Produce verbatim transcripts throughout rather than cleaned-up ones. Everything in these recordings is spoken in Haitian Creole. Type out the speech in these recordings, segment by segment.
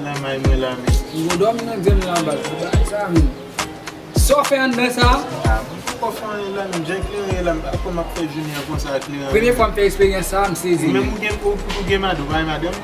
May mwen la, men. M gon dòmi nan grenn lan baz. Bagay sa, men. Sa w fè anndan sa? Ah, mwen poko fè anyen la, men. Jan kleren ye la, m pa konn m ap fè jounen an konsa, kleren. Premye fwa m fè eksperyans sa, m sezi, men. Ou menm ou gen, ou, ou gen madanm, ou pa gen madanm? M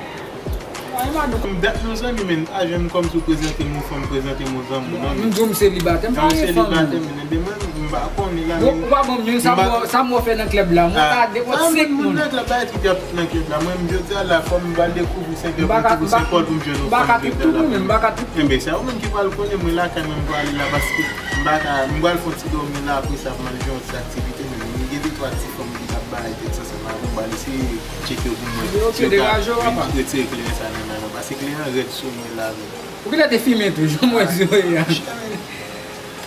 pa gen madanm. Dat nou zanmi, men. Pa jwenn m kòmsi w prezante m yon fanm, prezante m yon zanmi w, non, men. M di w m selibatè, m pa gen fanm, men. Selibatè, men. Enben, mwen, m pa konnen la, men. Ou pa ban m youn, sa m wè, sa m wè w fè nan klèb la. Mwen pa depann senk moun. Nan klèb la, epi y ap nan klèb la. Mwen, m jodi a la, fò m pral dekouvri Senkòl, m dekouvri Senkòl pou m jwenn yon fanm klèb la la pou mwen. Enben, se ou menm ki pral konnen, mwen lakay mwen, m pral ale la, paske m pa ka, m pral fè yon ti dòmi la, apre sa, m al jwenn yon ti aktivite, men m gen de twa ti fanm ki t ap bay tèt sa, se pa bon, m pral eseye tcheke yo pou m wè si yo ka retire kleren sa nan men mwen, paske kleren an rèd sou mwen la, men. Ou genlè te fimen tou, jan m wè sou yo a.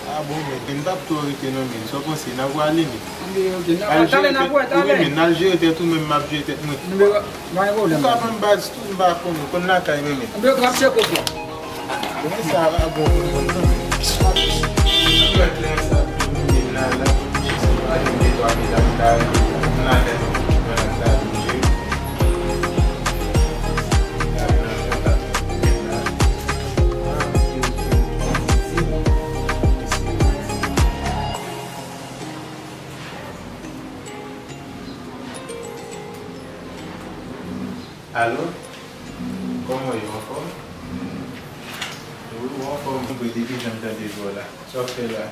Ah, bon, men, men n p ap twò rete non, men. Sa w panse, n a pwale, men. Anben, ok, n a pwale. Talè n a pwale, talè. Wi, men, n al jere tèt ou, men m ap jere tèt mwen. Anben, pa gen pwoblèm. Ou ka ban m baz tou, m pa konnen, konn lakay mwen, men. Anben, ok, m ap tcheke w. Bon, sa a bon, bon, bon, non, men. Mwen klè sa, pou mwen la, la, pou m chèche pale de twa medam, la, m la tèt, mwen la, la, m jere. Alo? Kòman w ye, w anfòm? Wi, w anfòm. Mwen depi jan m tande vwa w la. Sa w ap fè la?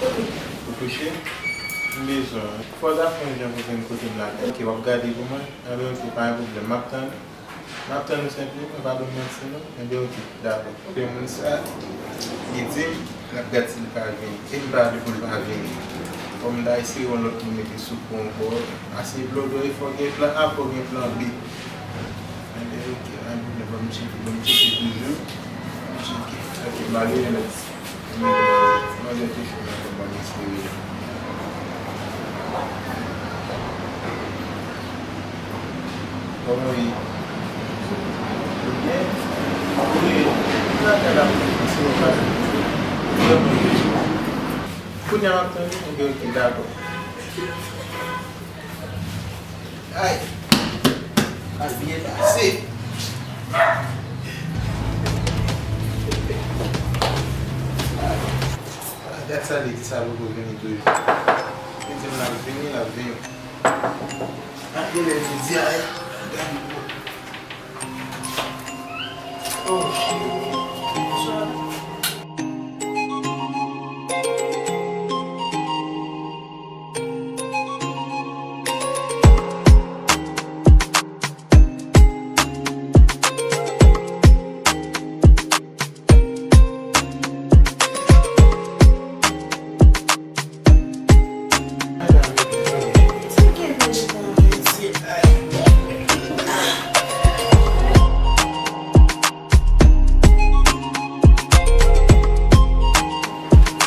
Ou kouche? M bezwen w. Fò w ta fè yon jan pou vin kote m lakay. Ok, w ap gade pou mwen? Anben, ok, pa gen pwoblèm. M ap tann ou. M ap tann ou senpleman, pa ban m manti non. Enben, ok, dakò. Gen moun sa, li di m, l ap gad si l ka vini. E m pa vle pou l pa vini. Fò m ta eseye yon lòt moun mete sou kou ankò. Ase blodo e fò gen plan A, fò gen plan B. Enben, ok, pa gen pwoblèm, ban m tcheke, ban m tcheke toujou. Ban m tcheke. Ok, m ale, lè. Manzè te cho nan kòb mwen, espere. Kòman w ye? Ou byen? Ou ye? Ou lakay la, si w pa. Kounye a m ap tande? Ok, ok, dakò. Ay! Al byen pase. Ah, dat sa li di sa poko vini toujou. Li di m l ap vini, l ap vini. Ah, genlè jodi a, eh. Gade pou. Oh, shit.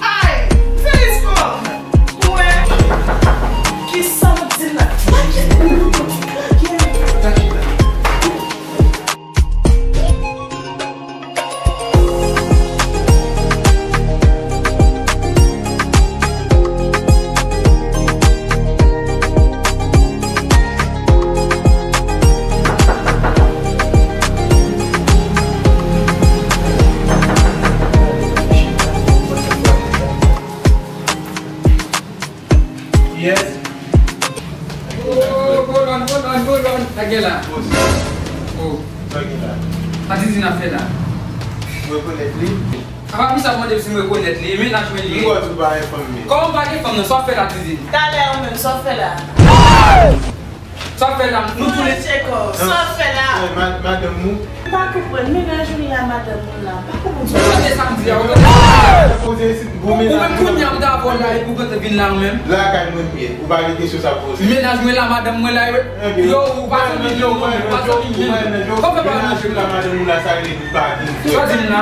Ay! Fè espò! Ou wè? Kisa m ap di l la? Yes. Oh, hold on, hold on, hold on. Sa gen la? Oh. Sa gen la? Sa Tizin ap fè la? Ou rekonèt li? Apa misye ap mande m si m rekonèt li? E mennaj mwen li ye. Ou wè tou pa gen fanm li. Kòman pa gen fanm nan? Sa w ap fè la, Tizin? Talè ou menm, sa w ap fè la? Sa w ap fè la? Nou tou le. Sa w ap fè la? Eh, ma-, madanm ou? M pa konprann. Mennaj ou la, madanm ou la. M pa konprann sa w ap fè. Ou tande sa m di a, ou tande? Poze isit, bon mennaj ou. Ou menm kounye a m ta avè w la epi ou gentan vin la ou menm. Lakay mwen m ye. Ou pa gen kesyon sa poze. Mennaj mwen la, madanm mwen la, yo, ou pa zanmi m, yo, ou pa zanmi m, men. Kòman fè pa mennaj ou la, madanm ou la, sa vle di pa gen frè. Sa w di m la?